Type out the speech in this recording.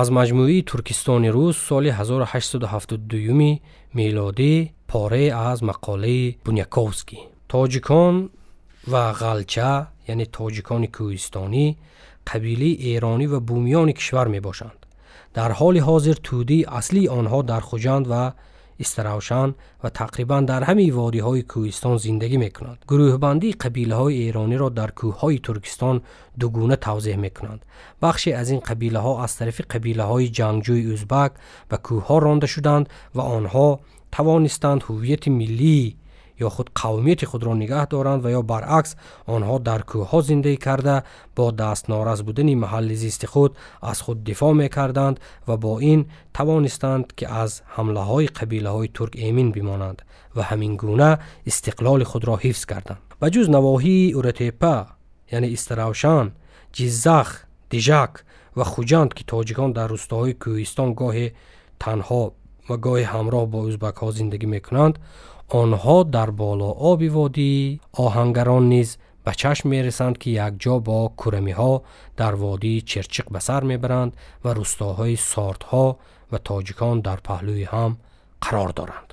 Аз маҷмӯии Туркистони рус соли 1872 милодӣ порае аз мақолаи Буняковский. Тоҷикон ва ғалча, яъне тоҷикони кӯҳистонӣ, қабилаи эронӣ ва бумиёни кишвар мебошанд. Дар ҳоли ҳозир тӯдаи аслии онҳо дар Хуҷанд ва Истаравшан ва тақрибан дар ҳамаи водиҳои кӯҳистон зиндагӣ мекунанд. Гурӯҳбандии қабилаҳои эрониро дар кӯҳҳои Туркистон дугуна тавзеҳ мекунанд. Бахше аз ин қабилаҳо аз тарафи қабилаҳои ҷангҷӯи ӯзбак ба кӯҳҳо ронда шуданд ва онҳо тавонистанд ҳуввияти миллӣ ё худ қавмияти худро нигаҳ доранд ва ё баръакс онҳо дар кӯҳҳо зиндагӣ карда, бо дастнорас будани маҳалли зисти худ аз худ дифоъ мекарданд ва бо ин тавонистанд, ки аз ҳамлаҳои қабилаҳои турк эмин бимонанд ва ҳамин гуна истиқлоли худро ҳифз карданд. Ба ҷуз навоҳии Уратепа, яъне Истаравшан, Ҷиззах, Дижак ва Хуҷанд, ки тоҷикон дар рустоҳои кӯҳистон гоҳе танҳо ва гоҳе ҳамроҳ бо ӯзбакҳо зиндагӣ мекунанд, онҳо дар болооби водии Оҳангарон низ ба чашм мерасанд, ки якҷо бо курамиҳо дар водии Черчиқ ба сар мебаранд ва рустоҳои сортҳо ва тоҷикон дар паҳлӯи ҳам қарор доранд.